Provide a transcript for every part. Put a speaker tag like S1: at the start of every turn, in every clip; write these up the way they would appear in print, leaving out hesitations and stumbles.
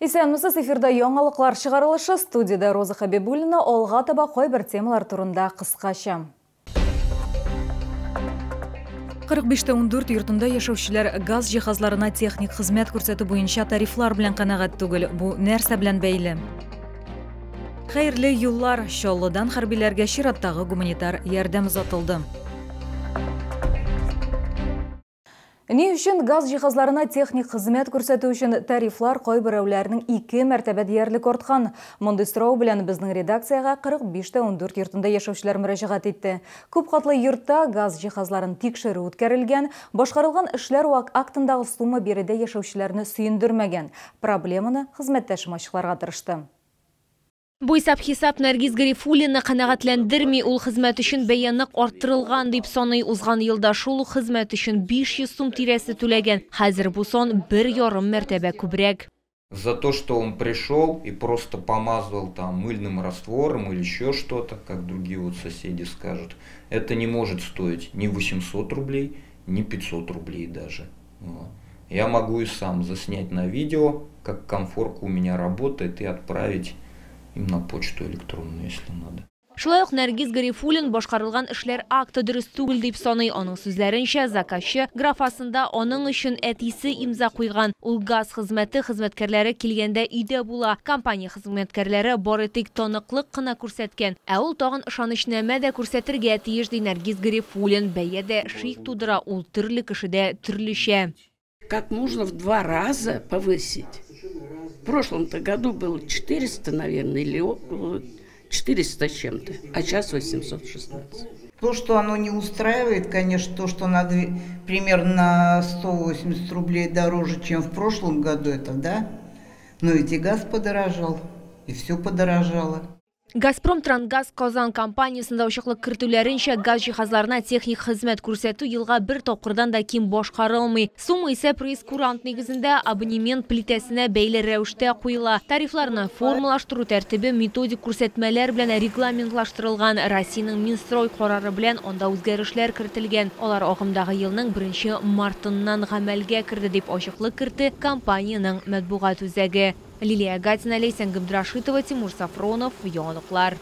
S1: Исәнмесез, эфирда яңалыклар чыгарылышы, студияда Роза Хабибуллина. Алга таба кайбер темалар турында кыскача. 45-14 йортында яшәүчеләр газ җиһазларына техник хезмәт күрсәтү буенча тарифлар белән канәгать түгел. Бу нәрсә белән бәйле? Хәерле юллар. Чаллыдан хәрбиләргә чираттагы гуманитар ярдәм озатылды. Ни өчен газ җиһазларына техник хезмәт күрсәтү өчен тарифлар кайберәүләрнең 2 мәртәбә диярлек арткан? Мондый сорау белән безнең редакциягә 45-14 йортында яшәүчеләр мөрәҗәгать итте. Күп катлы йортта газ җиһазларын тикшерү үткәрелгән, башкарылган эшләр актындагы сумма биредә яшәүчеләрне сөендермәгән. Проблеманы хезмәттәшем ачыкларга тырышты.
S2: Бу исәп-хисап Наргиз Гарифуллина канәгатьләндерми, ул хезмәт өчен бәя нык арттырылган дип саный. Узган елда шул ук хезмәт өчен 500 сум тирәсе түләгән. Хәзер бу сан 1,5 мәртәбә күбрәк.
S3: За то, что он пришел и просто помазал там мыльным раствором или еще что-то, как другие вот соседи скажут, это не может стоить ни 800 рублей, ни 500 рублей даже. Вот. Я могу и сам заснять на видео, как конфорка у меня работает, и отправить им на почту электронную, если надо.
S2: Шулай ук Наргиз Гарифуллин башкарылган эшләр акты дөрес түгел дип саный. Аның сүзләренчә, заказчы графасында аның өчен әтисе имза куйган. Ул газ хезмәте хезмәткәрләре килгәндә өйдә була. Компания хезмәткәрләре бары тик таныклык кына күрсәткән. Ә ул тагын ышанычнамә дә күрсәтергә тиеш, ди Наргиз Гарифуллин. Бәя дә шик тудыра, ул төрле кешедә төрлечә.
S4: Как можно в 2 раза повысить? В прошлом-то году было 400, наверное, или около 400 с чем-то, а сейчас 816.
S5: То, что оно не устраивает, конечно, то, что на примерно на 180 рублей дороже, чем в прошлом году, это да. Но ведь и газ подорожал, и все подорожало.
S2: Газпром Трансгаз Казан компаниясендә ачыклык кертүләренчә, газ җиһазларына техник хезмәт күрсәтү елга бер тапкырдан да ким башкарылмый. Сумма исә прейскурант нигезендә абонемент плитәсенә бәйле рәвештә куела. Тарифларны формалаштыру тәртибе методик күрсәтмәләр белән регламентлаштырылган. Россиянең Минстрой карары белән анда үзгәрешләр кертелгән. Алар агымдагы елның 1 мартыннан гамәлгә керде, дип ачыклык кертте компаниянең матбугат үзәге. Лилия Гатина, Лейсән Габдрашитова, Тимур Сафронов, Яңалыклар.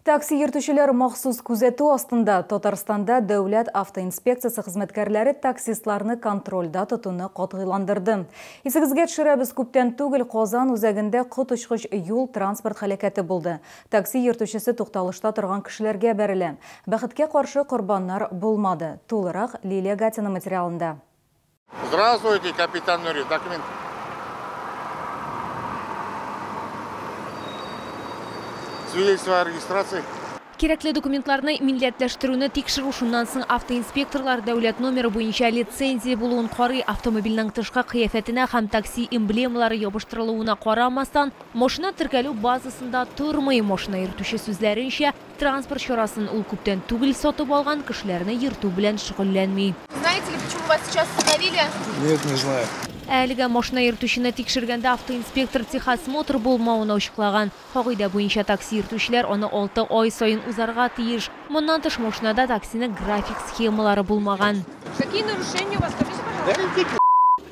S1: Такси йөртүчеләр махсус күзәтү астында. Татарстанда дәүләт автоинспекциясе хезмәткәрләре таксистларны контрольдә тотуны катгыйландырды. Исегезгә төшерәбез, күптән түгел Казан үзәгендә коточкыч юл транспорт һәлакәте булды. Такси йөртүчесе тукталышта торган кешеләргә бәрелә. Бәхеткә каршы корбаннар булмады. Тулырак Лилия Гатина материалында.
S6: Здравствуйте, капитан Нури. Документ. Свидетельство о регистрации.
S2: Кирәкле документларны милләтләштерүне тикшерү, шуннан соң автоинспекторлар дәүләт номеры буенча лицензия булуын карый. Автомобильнең тышкы кыяфәтенә һәм такси эмблемалары ябыштырылуына карамастан, машина теркәлү базасында тормый. Машина йөртүче сүзләренчә, транспорт чарасын ул күптән түгел сатып алган, кешеләрне йөртү белән шөгыльләнми.
S7: Знаете ли, почему вас сейчас остановили?
S8: Нет, не знаю.
S2: Әлегә машина йөртүчене тикшергәндә автоинспектор техосмотр булмавын ачыклаган. Кагыйдә буенча такси йөртүчеләр аны 6 ай саен узарга тиеш. Моннан тыш машинада таксиның график схемалары булмаган.
S7: Какие нарушения у вас? Скажите, пожалуйста.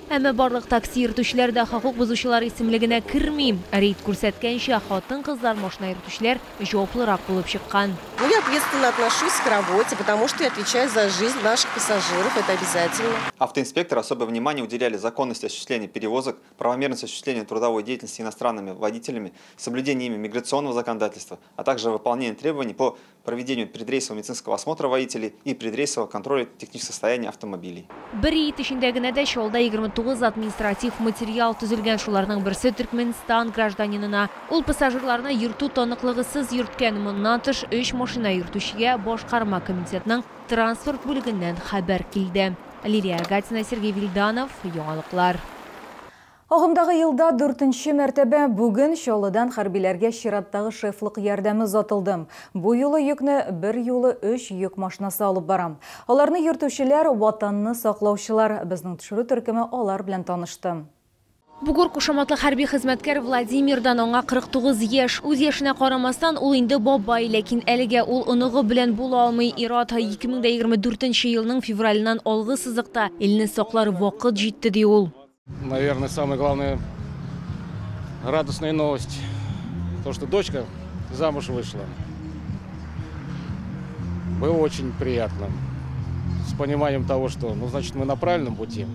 S2: Әмма барлык такси йөртүчеләр дә хокук бозучылар исемлегенә керми. Рейд күрсәткәнчә, хатын-кызлар машина йөртүчеләр җаваплырак булып чыккан.
S9: Я ответственно отношусь к работе, потому что я отвечаю за жизнь наших пассажиров, это обязательно.
S10: Автоинспекторы особое внимание уделяли законности осуществления перевозок, правомерности осуществления трудовой деятельности иностранными водителями, соблюдению ими миграционного законодательства, а также выполнению требований по проведению предрейсового медицинского осмотра водителей и предрейсового контроля технического состояния автомобилей.
S2: Бер рейд эчендә генә дә Чаллыда 29 административ материал төзелгән, шуларның берсе Төркмәнстан гражданинына. Ул пассажирларны йөртү таныклыгысыз йөрткән. Моннан тыш 3 машина йөртүчегә башкарма комитетның транспорт бүлегеннән хәбәр килде. Лилия Гатина, Сергей Вильданов, Яңалыклар.
S1: Агымдагы елда 4-нче мәртәбә бүген Чаллыдан хәрбиләргә чираттагы шефлык ярдәме озатылды. Бу юлы йөкне бер юлы 3 йөк машинасы алып бара. Аларны йөртүчеләр ватанны саклаучылар. Безнең төшерү төркеме алар белән танышты.
S2: Бугор кушаматлы хәрби хезмәткәр Владимирдан, аңа 49 яшь. Үз яшенә карамастан, ул инде бабай, ләкин әлегә ул оныгы белән була алмый. Ир-ат 2024 елның февраленнан алгы сызыкта. Илне саклар вакыт җитте, ди ул.
S8: Наверное, самое главное Радостная новость, то, что дочка замуж вышла. Было очень приятно. С пониманием того, что, ну, значит, мы на правильном пути.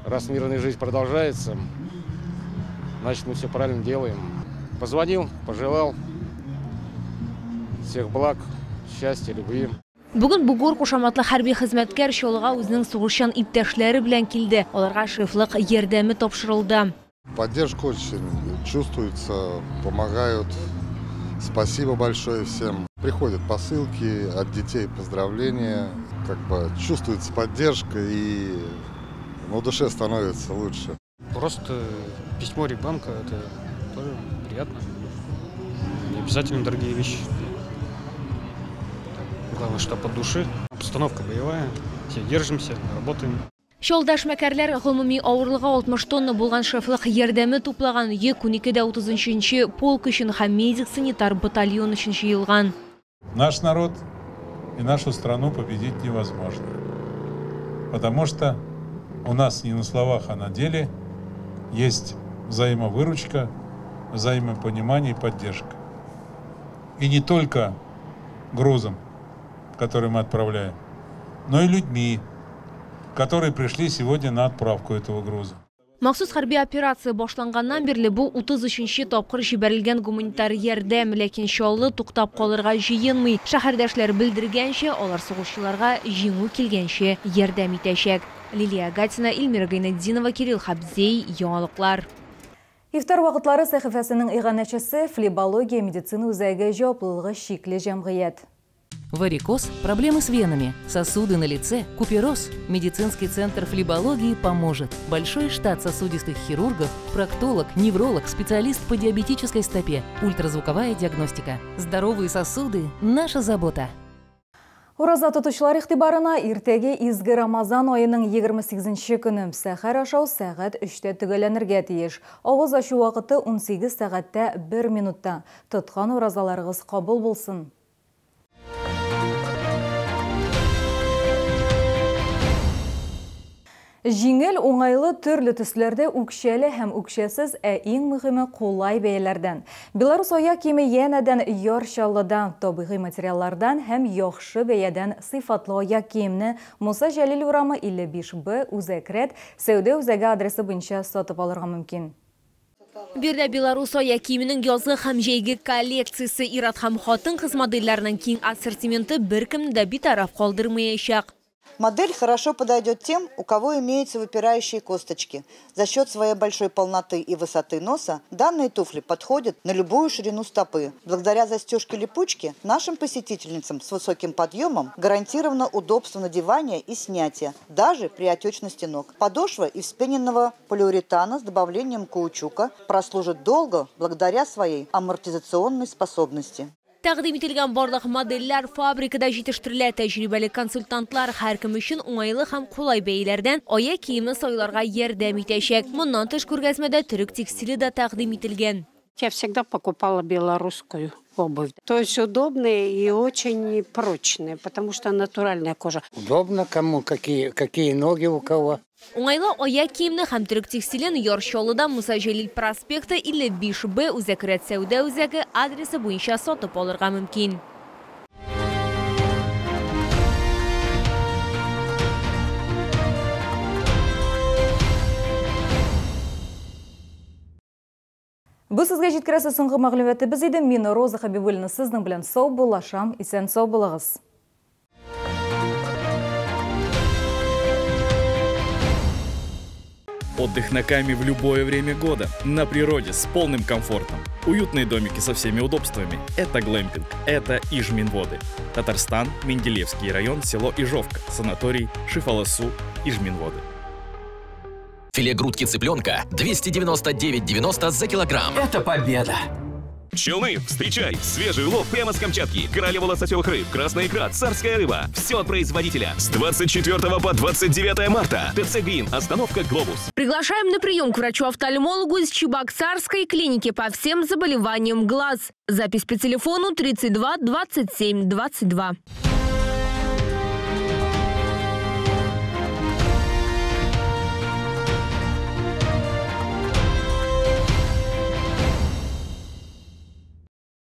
S8: Раз мирная жизнь продолжается, значит, мы все правильно делаем. Позвонил, пожелал всех благ, счастья, любви.
S2: Бүген Бугор кушаматлы хәрби хезмәткәр Чаллыга үзенең сугышчан иптәшләре белән килде. Аларга шефлык ярдәме тапшырылды.
S6: Поддержка очень чувствуется, помогают. Спасибо большое всем. Приходят посылки от детей, поздравления. Как бы чувствуется поддержка и на душе становится лучше.
S11: Просто письмо ребенка – это тоже приятно. Не обязательно дорогие вещи. Главное, что под души. Обстановка боевая, все держимся, работаем.
S2: Чаллыда эшмәкәрләр гомуми авырлыгы 60 тонна булган шефлык ярдәме туплаган йөк 12-33 полк өчен һәм медик-санитар батальон өчен җыелган.
S12: Наш народ и нашу страну победить невозможно, потому что у нас не на словах, а на деле есть взаимовыручка, взаимопонимание и поддержка. И не только грузом, который мы отправляем, но и людьми, которые пришли сегодня на отправку этого груза.
S2: Махсус хәрби операция башланганнан бирле бу 33-нче тапкыр җибәрелгән гуманитар ярдәм, ләкин Чаллы туктап калырга җыенмый. Шәһәрдәшләр белдергәнчә, алар сугышчыларга җиңү килгәнче ярдәм итәчәк. Лилия Гатина, Эльмира Гайнетдинова, Кирилл Хабзей, Яңалыклар.
S1: Ифтар вакытлары сәхифәсенең иганәчесе флебология медицина үзәге җаваплылыгы чикле җәмгыять.
S13: Варикоз, проблемы с венами, сосуды на лице, купероз. Медицинский центр флебологии поможет. Большой штат сосудистых хирургов, проктолог, невролог, специалист по диабетической стопе, ультразвуковая диагностика. Здоровые сосуды – наша забота.
S1: Ураза тотучылар игътибарына иртәгә изге Рамазан аеның 28-нче көне сәхәр ашау сәгать 3-тә төгәлләнергә тиеш. Авыз ачу вакыты 18 сәгатьтә 1 минутта. Тоткан уразаларыгыз кабул булсын. Җиңел, уңайлы төрле төсләрдә үкчәле һәм үкчәсез, ә иң мөһиме кулай бәяләрдән. Беларус аяк киеме янәдән Яр Чаллыда табигый материаллардан һәм яхшы бәядән сыйфатлы аяк киемне Муса Җәлил урамы 55Б Үзәк рәт сәүдә үзәге адресы буенча сатып алырга мөмкин.
S2: Биредә Беларус аяк киеменең язгы һәм җәйге коллекциясе ир-ат һәм хатын-кыз модельләренең киң ассортименты беркемне дә битараф калдырмаячак.
S14: Модель хорошо подойдет тем, у кого имеются выпирающие косточки. За счет своей большой полноты и высоты носа данные туфли подходят на любую ширину стопы. Благодаря застежке-липучке нашим посетительницам с высоким подъемом гарантировано удобство надевания и снятия, даже при отечности ног. Подошва из вспененного полиуретана с добавлением каучука прослужит долго благодаря своей амортизационной способности.
S2: Тәкъдим ителгән барлык модельләр фабрикада җитештерелә. Тәҗрибәле консультантлар һәркем өчен уңайлы һәм кулай бәяләрдән аяк киеме сайларга ярдәм итәчәк. Моннан тыш күргәзмәдә төрек текстиле дә тәкъдим ителгән.
S15: Я всегда покупала белорусскую обувь. То есть удобные и очень прочные, потому что натуральная кожа.
S16: Удобно кому, какие ноги у кого.
S2: Уңайлы аяк киемне һәм төрек текстилен Яр Чаллыда Муса Җәлил проспекты 55Б Үзәк рәт сәүдә үзәге адресы буенча сатып алырга мөмкин.
S1: Бу сезгә җиткерәсе соңгы мәгълүматыбыз иде. Мин Роза Хабибуллина сезнең белән сау булашам. Исән сау булыгыз.
S17: Отдых на Каме в любое время года, на природе, с полным комфортом. Уютные домики со всеми удобствами. Это глэмпинг, это Ижминводы. Татарстан, Менделеевский район, село Ижовка, санаторий Шифаласу, Ижминводы.
S18: Филе грудки цыпленка 299,90 за килограмм.
S19: Это победа!
S20: Челны, встречай! Свежий улов прямо с Камчатки. Королева лососевых рыб, красная икра, царская рыба. Все от производителя. С 24 по 29 марта. ТЦ Грин. Остановка Глобус.
S2: Приглашаем на прием к врачу-офтальмологу из Чебоксарской клиники по всем заболеваниям глаз. Запись по телефону 32 27 22.